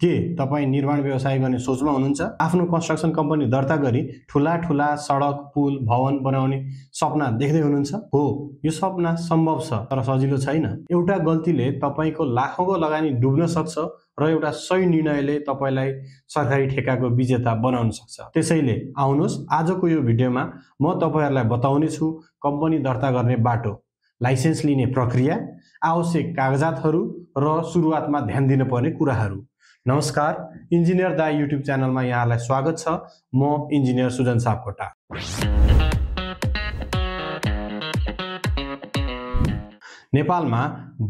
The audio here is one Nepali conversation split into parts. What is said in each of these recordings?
के तपाईँ निर्माण व्यवसाय गर्ने सोचमा हुनुहुन्छ? आफ्नो कन्स्ट्रक्सन कम्पनी दर्ता गरी ठुला ठुला सडक, पुल, भवन बनाउने सपना देख्दै हुनुहुन्छ? हो, यो सपना सम्भव छ, तर सजिलो छैन। एउटा गल्तीले तपाईँको लाखौँको लगानी डुब्न सक्छ र एउटा सही निर्णयले तपाईँलाई सरकारी ठेक्काको विजेता बनाउन सक्छ। त्यसैले आउनुहोस्, आजको यो भिडियोमा म तपाईँहरूलाई बताउने छु कम्पनी दर्ता गर्ने बाटो, लाइसेन्स लिने प्रक्रिया, आवश्यक कागजातहरू र सुरुवातमा ध्यान दिनुपर्ने कुराहरू। नमस्कार, इन्जिनियर दाइ युट्युब च्यानलमा यहाँलाई स्वागत छ। म इन्जिनियर सुजन सापकोटा। नेपालमा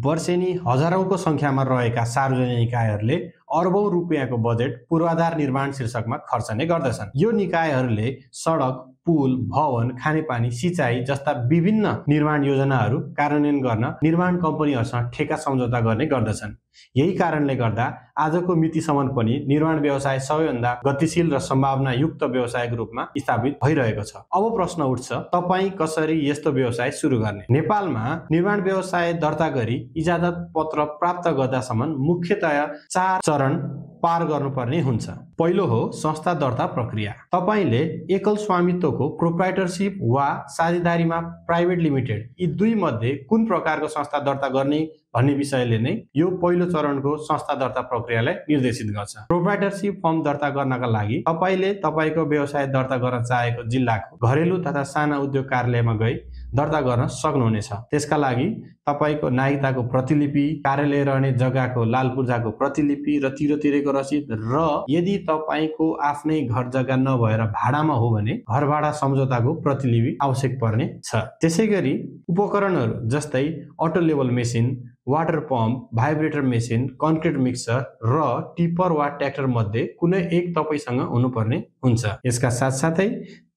वर्षेनी हजारौंको संख्यामा रहेका सार्वजनिक निकायहरूले अर्बौं रुपियाँको बजेट पूर्वाधार निर्माण शीर्षकमा खर्च नै गर्दछन्। यो निकायहरूले सडक, पुल, भवन, खानेपानी, सिँचाइ जस्ता विभिन्न निर्माण योजनाहरू कार्यान्वयन गर्न निर्माण कम्पनीहरूसँग ठेक्का सम्झौता गर्ने गर्दछन्। यही कारणले गर्दा आजको मितिसम्म पनि निर्माण व्यवसाय सबैभन्दा गतिशील र सम्भावनायुक्त व्यवसायको रूपमा स्थापित भइरहेको छ। अब प्रश्न उठ्छ, तपाईँ कसरी यस्तो व्यवसाय सुरु गर्ने? नेपालमा निर्माण व्यवसाय दर्ता गरी इजाजत पत्र प्राप्त गर्दासम्म मुख्यतया 4 चरण पार गर्नुपर्ने हुन्छ। पहिलो हो संस्था दर्ता प्रक्रिया। तपाईले एकल स्वामित्वको प्रोप्राइटरशिप वा साझेदारीमा प्राइभेट लिमिटेड यी दुई मध्ये कुन प्रकारको संस्था दर्ता गर्ने भन्ने विषयले नै यो पहिलो चरणको संस्था दर्ता प्रक्रियालाई निर्देशित गर्छ। प्रोप्राइटरशिप फर्म दर्ता गर्नका लागि तपाईले तपाईको व्यवसाय दर्ता गर्न चाहेको जिल्लाको घरेलु तथा साना उद्योग कार्यालयमा गई दर्ता गर्न सक्नुहुनेछ। त्यसका लागि तपाईको नागरिकताको प्रतिलिपि, कार्यालय रहने जग्गाको लाल पूर्जाको प्रतिलिपि र तिरको रसिद र यदि तपाईको आफ्नै घर जग्गा नभएर भाडामा हो भने घर भाडा सम्झौताको प्रतिलिपि आवश्यक पर्ने छ। त्यसैगरी उपकरणहरू जस्तै auto level machine, water pump, भाइब्रेटर machine, concrete mixer र टिपर वा ट्र्याक्टर मध्ये कुनै एक तपाईसँग हुनुपर्ने हुन्छ। यसका साथसाथै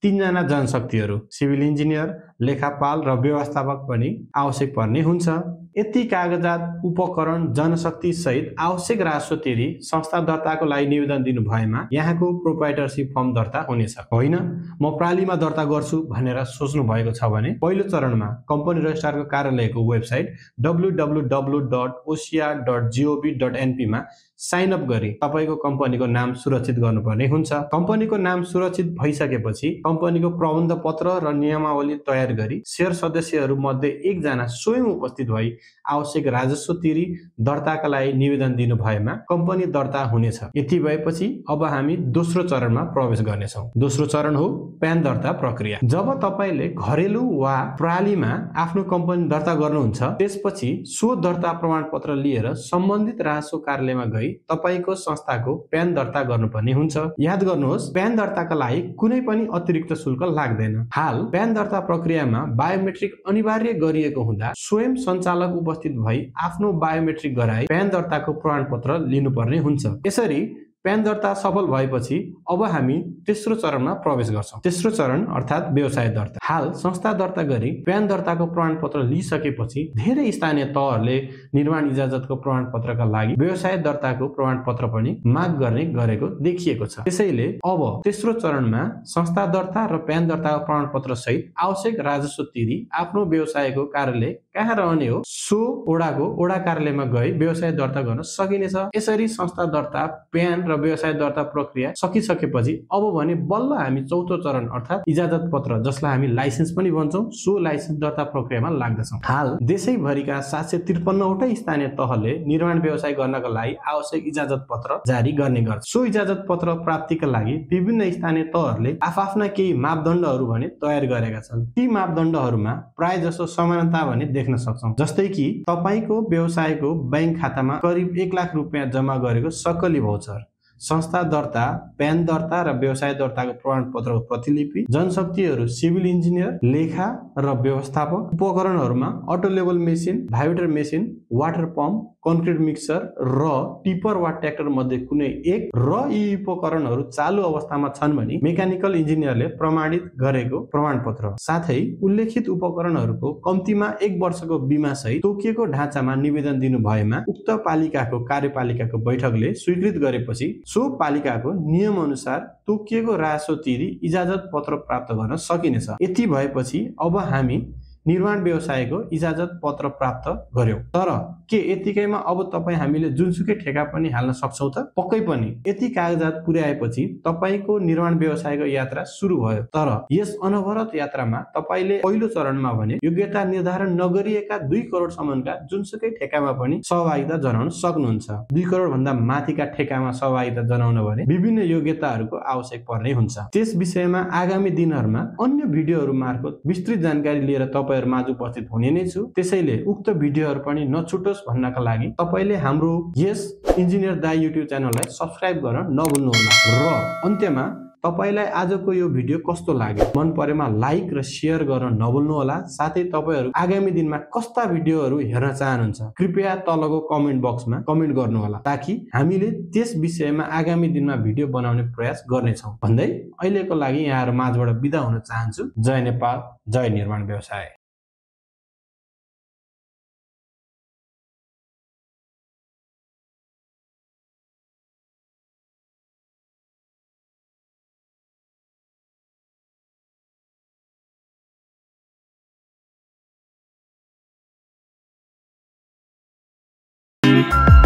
3 जना जनशक्तिहरू, सिभिल इन्जिनियर, लेखापाल र व्यवस्थापक पनि आवश्यक पर्ने हुन्छ। यति कागजात, उपकरण, जनशक्ति सहित आवश्यक राजस्व तिरी संस्था दर्ताको लागि निवेदन दिनु भएमा यहाँको प्रोप्राइटरशिप फर्म दर्ता हुनेछ। होइन, म प्रालीमा दर्ता गर्छु भनेर सोच्नु भएको छ भने पहिलो चरणमा कम्पनी रजिस्ट्रारको कार्यालयको वेबसाइट www.ocia.gov.np मा साइन अप गरी तपाईको कम्पनीको नाम सुरक्षित गर्नुपर्ने हुन्छ। कम्पनीको नाम सुरक्षित भइसकेपछि कम्पनीको प्रबन्ध पत्र र नियमावली तयार गरी शेयर सदस्यहरू मध्ये एकजना स्वयं उपस्थित भई आवश्यक राजस्व तिरी दर्ताका लागि निवेदन दिनु भएमा कम्पनी दर्ता हुनेछ। यति भएपछि अब हामी दोस्रो चरणमा प्रवेश गर्नेछौँ। दोस्रो चरण हो प्यान दर्ता प्रक्रिया। जब तपाईले घरेलु वा प्रणालीमा आफ्नो कम्पनी दर्ता गर्नुहुन्छ, त्यसपछि सो दर्ता प्रमाणपत्र लिएर सम्बन्धित राजस्व कार्यालयमा गई तपाईको संस्थाको प्यान दर्ता गर्नुपर्ने हुन्छ। याद गर्नुहोस्, प्यान दर्ताका लागि कुनै पनि अतिरिक्त शुल्क लाग्दैन। हाल प्यान दर्ता प्रक्रियामा बायोमेट्रिक अनिवार्य गरिएको हुँदा स्वयं सञ्चालक उपस्थित भई आफ्नो बायोमेट्रिक गराई प्यान दर्ताको प्रमाणपत्र लिनुपर्ने हुन्छ। यसरी प्यान दर्ता सफल भएपछि अब हामी तेस्रो चरणमा प्रवेश गर्छौँ। तेस्रो चरण अर्थात् व्यवसाय दर्ता। हाल संस्था दर्ता गरी प्यान दर्ताको प्रमाणपत्र लिइसकेपछि धेरै स्थानीय तहहरूले निर्माण इजाजतको प्रमाणपत्रका लागि व्यवसाय दर्ताको प्रमाणपत्र पनि माग गर्ने गरेको देखिएको छ। त्यसैले अब तेस्रो चरणमा संस्था दर्ता र प्यान दर्ताको प्रमाणपत्र सहित आवश्यक राजस्व तिरी आफ्नो व्यवसायको कार्यालय कहाँ रहने हो सो ओडाको ओडा कार्यालयमा गई व्यवसाय दर्ता गर्न सकिनेछ। यसरी संस्था दर्ता, प्यान र व्यवसाय दर्ता प्रक्रिया सकिसकेपछि अब भने बल्ल हामी चौथो चरण अर्थात् इजाजत पत्र, जसलाई हामी लाइसेन्स पनि भन्छौँ, सो लाइसेन्स दर्ता प्रक्रियामा लाग्दछौँ। हाल देशैभरिका 753 वटै स्थानीय तहले निर्माण व्यवसाय गर्नका लागि आवश्यक इजाजत पत्र जारी गर्ने गर्छ। सो इजाजत पत्र प्राप्तिका लागि विभिन्न स्थानीय तहहरूले आफ्ना केही मापदण्डहरू भने तयार गरेका छन्। ती मापदण्डहरूमा प्राय जसो समानता भने देख्न सक्छौँ। जस्तै कि तपाईको व्यवसायको बैंक खातामा करिब 1 लाख रुपियाँ जम्मा गरेको सक्कली भौचर, संस्था दर्ता, प्यान दर्ता र व्यवसाय दर्ताको प्रमाणपत्रको प्रतिलिपि, जनशक्तिहरू सिभिल इन्जिनियर, लेखा र व्यवस्थापक, उपकरणहरूमा auto level machine, भाइब्रेटर machine, water pump, concrete mixer र टिपर वा ट्र्याक्टर मध्ये कुनै एक र यी उपकरणहरू चालु अवस्थामा छन् भने मेकानिकल इन्जिनियरले प्रमाणित गरेको प्रमाणपत्र, साथै उल्लेखित उपकरणहरूको कम्तीमा 1 वर्षको बीमा सहित तोकिएको ढाँचामा निवेदन दिनु भएमा उक्त पालिकाको कार्यपालिकाको बैठकले स्वीकृत गरेपछि सो पालिकाको नियम अनुसार तोकिएको राजस्व तिरी इजाजत पत्र प्राप्त गर्न सकिनेछ। यति भएपछि अब हामी निर्माण व्यवसायको इजाजत पत्र प्राप्त गर्यौं। तर के यतिकैमा अब तपाईँ हामीले जुनसुकै ठेका पनि हाल्न सक्छौं त? पक्कै पनि। यति कागजात पुर्याएपछि तपाईको निर्माण व्यवसायको यात्रा सुरु भयो। तर यस अनवरत यात्रामा तपाईले पहिलो चरणमा भने योग्यता निर्धारण नगरिएका 2 करोड सम्मका जुनसुकै ठेकामा पनि सहभागिता जनाउन सक्नुहुन्छ। 2 करोड भन्दा माथिका ठेकामा सहभागिता जनाउन भने विभिन्न योग्यताहरूको आवश्यक पर्ने हुन्छ। त्यस विषयमा आगामी दिनहरूमा अन्य भिडियोहरू मार्फत विस्तृत जानकारी लिएर तपाईहरु माझ उपस्थित हुने नै छु। त्यसैले उक्त भिडियोहरू पनि नछुटोस् भन्नका लागि तपाईले हाम्रो यस इन्जिनियर दाइ युट्युब च्यानललाई सब्स्क्राइब गर्न नभुल्नुहोला। र अन्त्यमा तपाईलाई आजको यो भिडियो कस्तो लाग्यो? मन परेमा लाइक र शेयर गर्न नभुल्नुहोला। साथै तपाईहरु आगामी दिनमा कस्ता भिडियोहरू हेर्न चाहनुहुन्छ कृपया तलको कमेन्ट बक्समा कमेन्ट गर्नुहोला, ताकि हामीले त्यस विषयमा आगामी दिनमा भिडियो बनाउने प्रयास गर्नेछौं भन्दै अहिलेको लागि यहाँहरु माझबाट बिदा हुन चाहन्छु। जय नेपाल, जय निर्माण व्यवसाय। Thank you.